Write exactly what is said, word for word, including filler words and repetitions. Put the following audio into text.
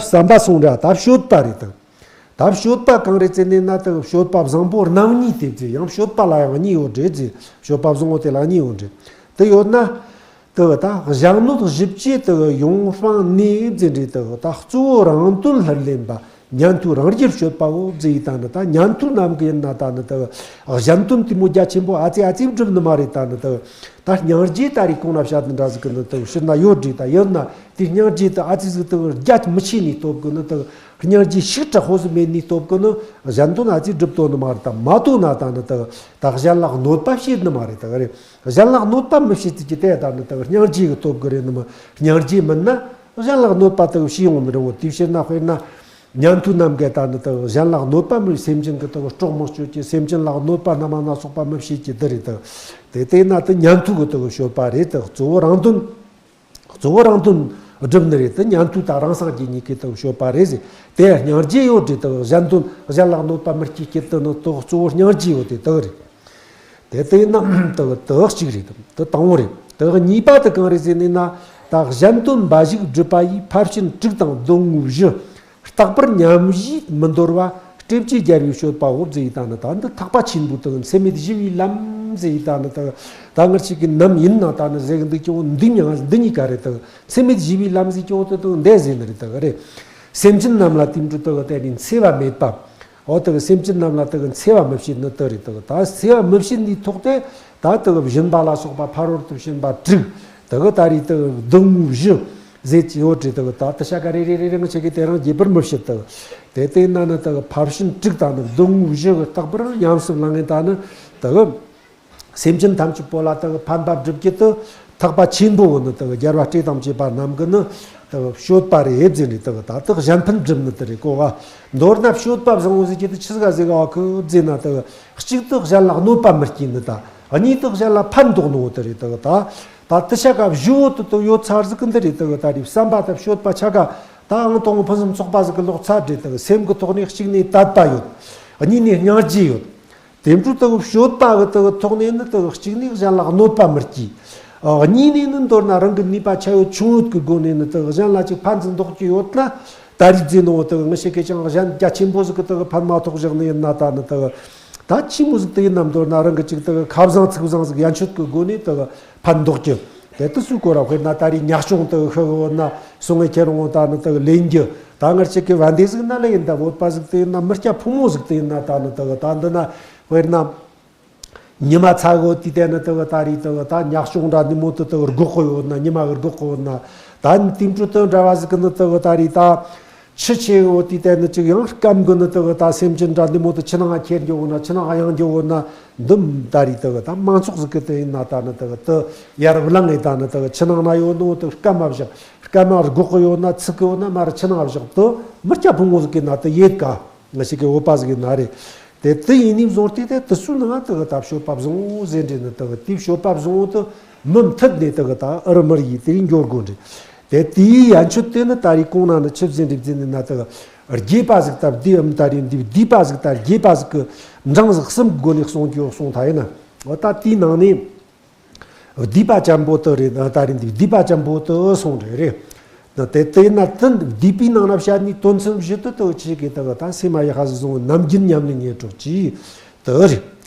བསམ་པ་སོང་འདྲ་ད་སྤྱོད་པ་རེད་དང་། ད་སྤྱོད་པ་གང་རེད་ཟེར་ནས་ན་དེ་སྤྱོད་པ་བཟང་པོ་རྣམ་གཉིས་དེ་ཟེར། ཡང་སྤྱོད་པ་ལ་ཡང་གཉིས་ཡོད་རེད་ཟེར། སྤྱོད་པ་བཟང་པོ་དེ་ལ་གཉིས་ཡོད་རེད། དེ་ཡོད་ན། དེ་ད་གཞན་གནོད་གཞི་བཅས་དེ་ཡོངས་སྤངས་ནས་ཟེར་རེད། དེ་ད་གཙོ་བོ་རང་དོན་ལྷུར་ལེན་པ། ཉན་ཐོས་རང་རྒྱལ་སྤྱོད་པའོ་ཟེར་ཡི་ད་ནི་ད་ཉན་ཐོས་རྣམས་ཀྱི་ཡིན་ན་ད་ནི་ད་གཞན་དོན་དེ་མོ་རྒྱ་ཆེན་པོ་ཨ་ཙི་ཨ་ཙི་སྒྲུབ་ནི་མ་རེད། ད་ནི་ད་ད་སྙིང་རྗེ་ད་རེས་གོང་ན་བཤད་དེ་འདྲ་ཟིག་གི་ནི་ད་ཕྱིར་ན་ཡོད་རེད། ད་ཡིན་ན་དེ་སྙིང་རྗེ་ད་ཨ་ཙི་ཟིག་ད་རྒྱ་མི་ཆེ་ནི་སྟོབས་གི་ནི་ད་སྙིང་རྗེ་ཤུགས་དྲག་ཧོ་ཟིག་མེད་ནི་སྟོབས་གི་ནི་གཞན་དོན་ཨ་ཙི་སྒྲུབ་དོ་ནི་མ་རེད། ད་མ་དོ་ན་ད་ནི་ད་ད་གཞན་ལ་གནོད་པ་བྱེད་ནི་མ་རེད། ད་རེད། གཞན་ལ་གནོད་པ་མི་བྱེད་ཚུལ་གྱི་དེ་ད་ནི་ད་སྙིང་རྗེ་གི་སྟོབས་གི་རེད་ནི་མ། སྙིང་རྗེ་མིན་ན་གཞན་ལ་གནོད་པ་ད་བྱེད་ཡོང་ནི་རེད་བོ། དེ་ཕྱིར་ན་དཔེར་ན་ཉན་ཐོས་རྣམས་ཀྱི་ད་ནི་ད་གཞན་ལ་གནོད་པ་མི་སེམས་ཅན་གི་ད་སྲོག་མི་གཅོད་ཀྱི། སེམས་ཅན་ལ་གནོད་པ་རྣམ་སྣ་ཚོགས་པ་མི་བྱེད་ཀྱི་དེ་རེད། ད་དེ་དེ་ན་ད་ཉན་ཐོས་གི་ད་སྤྱོད་པ་རེད། ད་གཙོ་བོ་རང་དོན། གཙོ་བོ་རང་དོན་སྒྲུབ་ནི་རེད། ད་ཉན་ཐོས་ད་རང་སངས་རྒྱས་གཉིས་ཀྱི་ད་སྤྱོད་པ་རེད་ཟེར། དེ་སྙིང་རྗེ་ཡོད་རེད། ད་གཞན་དོན་གཞན་ལ་གནོད་པ་མི་སྐྱེལ་གྱི་ད་ནི་ད་གཙོ་བོ་སྙིང་རྗེ་ཡོད་དེ་ད་རེད། དེ་དེ་ན་ད་ད་གཅིག་རེད། ད་དང་བོ་རེད། ད་གཉིས་པ་ད་གང་རེད་ཟེར་ནས་ན། ད་གཞན་དོན་འབའ་ཞིག་སྒྲུབ་པ་ཡི། ཕར་ཕྱིན་དྲུག་དང་སྡོམ་བཞི། རྟག་པར་ཉམས་བཞེས་མི་འདོར་བ། སྤྲོས་བཅས་རྒྱལ་བའི་སྤྱོད་པའོ་ཟེར་ཡི་ད་ནི་ད་འདི་ཐེག་པ་ཆེན་པོའི་ད་འཚེ་མེད་ཞི་བའི་ལམ་ཟེར་ཡི་ད་ནི་ད། ད་ང་ཅག་གི་ནམ་ཡིན་ན་ད་ནི་ཟེར་གི་འདུག་ཀྱང་འདི་མྱང་འདི་གཉིས་ཀ་རེད། ད་འཚེ་མེད་ཞི་བའི་ལམ་ཟེར་ཀྱང་ད་ད་འདི་ཟེར་ནི་རེད། ད་རེད། སེམས་ཅན་རྣམས་ལ་དེ་འདྲ་ད་དེ་ནི་འཚེ་བ་མེད་པ། འོ་དེ་གི་སེམས་ཅན་རྣམས་ལ་དེ་གི་འཚེ་བ་མི་བྱེད་ནི་དེ་རེད། དེ་གི་ད་འཚེ་བ་མི་བྱེད་ནི་ཐོག་དེ་ད་དེ་གི་སྦྱིན་པ་ལ་སོགས་པ་ཕ་རོལ་ཏུ་ཕྱིན་པ་དྲུག་དེ་གི་ད་རེས་དེ་གི་སྡོམ་བཞི་ཟེར་གྱི་ཡོད་རེད། དེ་གི་ད་དེ་ཤ་ཀ་རེ་རེ་རེ་རེ་ང་ཅག་གིས་དེ་རང་རྒྱས་པར་མི་བྱེད། དེ་གི་དེ་དེ་ན་ནི་དེ་གི་ཕར་ཕྱིན་དྲུག་དང་ནི་སྡོམ་བཞི་གི་རྟག་པར་ཉམས་སུ་བླང་ངེ་ད་ནི་དེ་གི་སེམས་ཅན་ཐམས་ཅད་པོ་ལ་དེ་གི་ཕན་པ་སྒྲུབ་རྒྱུ་དེ་ཐེག་པ་ཆེན་པོ་བོ་ནི་དེ་གི་རྒྱལ་བ་སྲས་དང་བཅས་པ་རྣམས་ཀྱི་ནི་དེ་གི་སྤྱོད་པ་རེད་ཟེར་ནས། དེ་གི་ད་དེ་གཞན་ཕན་སྒྲུབ་ནི་དེ་རེད་གོ་ག་མདོར་ན་སྤྱོད་པ་བཟང་བོ་ཟེར་རྒྱུ་དེ་ཆི་ཟིག་ག་ཟེར་ག་གི་ཟེར་ན། དེ་གི་གཅིག་དེ་གཞན་ལ་གནོད་པ་མི་སྐྱེལ་ནི་ད། གཉིས་དེ་གཞན་ལ་ཕན་འདོགས་ནི་བོ་དེ་རེད། དེ་གི་ད་ད་དེ་ཆ་ག་བཞི་བོ་དེ་དེ་ཡོད་ཚར་ཟིག་གི་འདི་རེད། དེ་གི་ད་རེས་བསམ་པ་དང་སྤྱོད་པ་ཆ་ག་ད་ཨང་དང་པོ་ཕུན་སུམ་ཚོགས་པ་ཟིག་གི་ལོག་ཚར་རེད། དེ་གི་སེམས་གི་ཐོག་ནས་གཅིག་ནས་དད་པ་ཡོད། གཉིས་ནས་སྙིང་རྗེ་ཡོད། དེ་འཕྲོ་དེ་གི་སྤྱོད་པ་གི་དེ་གི་ཐོག་ནས་ནི་དེ་གི་གཅིག་ནས་གཞན་ལ་གནོད་པ་མི་སྐྱེལ། ཨ། གཉིས་ནས་ནི་མདོར་ན་རང་གི་ནུས་པ་ཆེ་ཡོད་ཆུང་ཡོད་ཀྱི་སྒོ་ནས་ནི་དེ་གི་གཞན་ལ་ཅིག་ཕན་ཙམ་འདོགས་ཀྱི་ཡོད་ན། ད་རེས་ཟེར་ནོ་དེ་གི་ང་ཅག་གིས་ཀྱང་གཞན་རྒྱ་ཆེན་པོ་ཟིག་གི་དེ་གི་ཕན་མ་ཐོགས་བཞག་ནི་ཡིན་ན། ད་ནི་དེ་གི་ད་ཆི་མོ་ཟིག་དེ་ཡིན་ན་མདོར་ན་རང་གི་ཅིག་དེ་གི་ཁ་བཟང་ཚིག་བཟང་ཟིག་ཡན་ཆོད་ཀྱི་སྒོ་ནས་དེ་གི་ཕན་འདོགས་ཀྱི། དེ་དུས་སུ་གོ་ར་དཔེར་ན་ད་རེས་ཉག་གཅོང་དེ་གི་ཤི་གི་ཡོད་ན་སོང་ངེ་ཁྱེར་འོང་ད་ནི་དེ་གི་ལེན་རྒྱུ། ད་ང་ཅག་གི་བན་དེ་ཟིག་ན་ལེ་ཡིན། ད་བོད་པ་ཟིག་དེ་ཡིན་ན་མི་སྐྱ་ཕོ་མོ་ཟིག་དེ་ཡིན་ན། ད་ནི་དེ་གི་ད་འདི་ན་དཔེར་ན། ཉི་མ་ཚ་གི་ཡོད་དུས་དེ་ནི་དེ་གི་ད་རེས་དེ་གི་ད་ཉག་གཅོང་འདྲ་ནི་མོ་དེ་དེ་གི་སྒོག་གི་ཡོད་ན། ཉི་མ་གི་སྒོག་གི་ཡོད་ན། ད་དེ་འཕྲོ་དེ་འདྲ་བ་ཟིག་གི་ནི་དེ་གི་ད་རེས་ད་ཆུ་ཆེ་གི་ཡོད་དུས་དེ་ནི་ཅིག་ཡང་སྐམ་གི་ནི་དེ་གི་ད་སེམས་ཅན་འདྲ་ནི་མོ་དེ་ཆུ་ནང་ཁྱེར་འགྱོ་གི་ན། ཆུ་ནང་གཡང་འགྱོ་གི་ན། འདི་ད་རེས་དེ་གི་ད་མང་ཚོགས་ཟིག་གི་དེ་ཡིན་ན། ད་ནི་དེ་གི་དེ་ཡར་བླངས་ངེ་ད་ནི་དེ་གི་ཆུ་ནང་ན་ཡོད་ནོ་དེ་སྐམ་མ་བཞག་སྐམ་མ་སྒོག་གི་ཡོད་ན། ཚིག་གི་ཡོད་ན། མར་ཆུ་ནང་བཞག་དེ་མི་སྐྱ་ཕོ་མོ་ཟིག་གི་ན་དེ་ཡོད་ག་ང་ཅག་གི་བོད་པ་ཟིག་ཡིན་ན་རེད། དེ་དེ་ཡིན་ནི་བཟུང་སྟེ་དེ་དུས་སུ་ནང་དེ་གི་ད་སྤྱོད་པ་བཟང་བོ་ཟེར་འདྲེ་ནི་དེ་གི་དེའི་སྤྱོད་པ་བཟང་བོ་དེ་མུ་མཐུད་ནས་དེ་གི་ད་ཨུ་རུ་མུ་རུ་ཡིས་དེ་རིང་འགྱོ་དགོས་འདྲེ། དེ་དེའི་ཡན་ཆོད་དེ་ནི་ད་རེས་གོང་ན་ནི་ཆི་ཟེར་འདྲེ་ཟེར་ནི་ན། དེ་གི་རྒྱས་པ་ཟིག་ད་བསྡུས་ཨམ། ད་རེས་འདི་བསྡུས་པ་ཟིག་ད་རྒྱས་པ་ཟིག་གི་འབྲིང་ཟིག་གསུམ་གི་སྒོ་ནས་གསུང་རྒྱུ་གསུང་ཐལ་ཡིན་ན། འོ་ད་དེའི་ནང་ནས། བསྡུས་པ་ཅན་པོ་དེ་རེད། ད་རེས་འདི་བསྡུས་པ་ཅན་པོ་དེ་སོང་རེད་རེད། དེ་དེ་ན་དེ་བསྡུས་པའི་ནང་ན་བཤད་ནི་དོན་ཚན་བཞི་དེ་དེ་ཆི་གི་དེ་གི་ད་སེམས་མ་ཡི་ཧ་ཟི་བཟུང་ནམ་རྒྱུན་ཉམས་ལེན་ངེས་གྲོགས་ཀྱི་དེ་རེད།